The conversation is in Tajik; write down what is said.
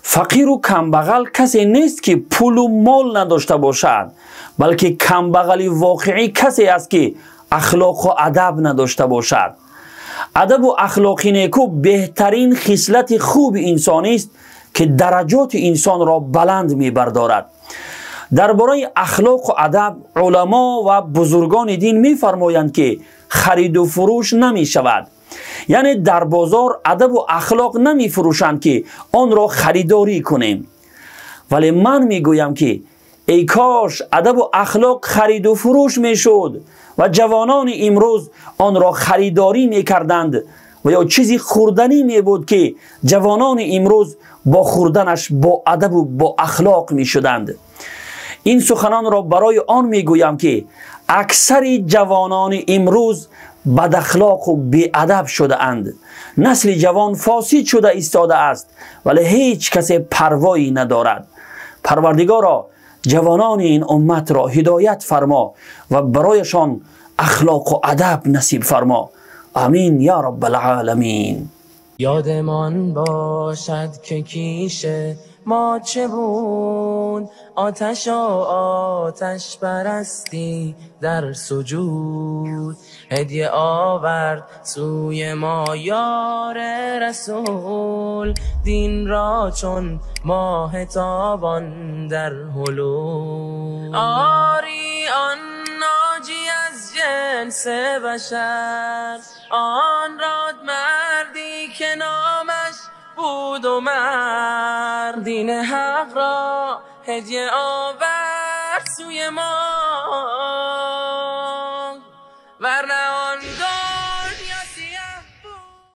Фақиру камбағал касе нест, ки пулу мол надошта бошад, балки камбағали воқеӣ касе аст, ки ахлоқу адаб надошта бошад. Адабу ахлоқи неку беҳтарин хислати хуби инсонист, ки дараҷоти инсонро баланд мебардорад. Дар бораи ахлоқу адаб уламо ва бузургони дин мефармоянд, ки хариду фурӯш намешавад, яъне дар бозор адабу ахлоқ намефурӯшанд, ки онро харидорӣ кунем. Вале ман мегӯям, ки эй кош адабу ахлоқ хариду фурӯш мешуд ва ҷавонони имрӯз онро харидорӣ мекарданд, ва ё чизи хӯрданӣ мебуд, ки ҷавонони имрӯз бо хӯрданаш бо адабу бо ахлоқ мешуданд. Ин суханонро барои он мегӯям, ки аксари ҷавонони имрӯз бадахлоқу беадаб шудаанд. Насли ҷавон фосид шуда истодааст, вале ҳеҷ касе парвоӣ надорад. Парвардигоро, ҷавонони ин умматро ҳидоят фармо ва барояшон ахлоқу адаб насиб фармо. Амин я раббалъоламин. یادمان باشد که کیش ما چه بود، آتش و آتش پرستی در سجود. هدیه آورد سوی ما یار رسول، دین را چون ماه تابان در حلول. آری آن ناجی از جنس بشر، آن راد مردی که نامش بود و مرد، دین حق را هدیه آورد سوی ما.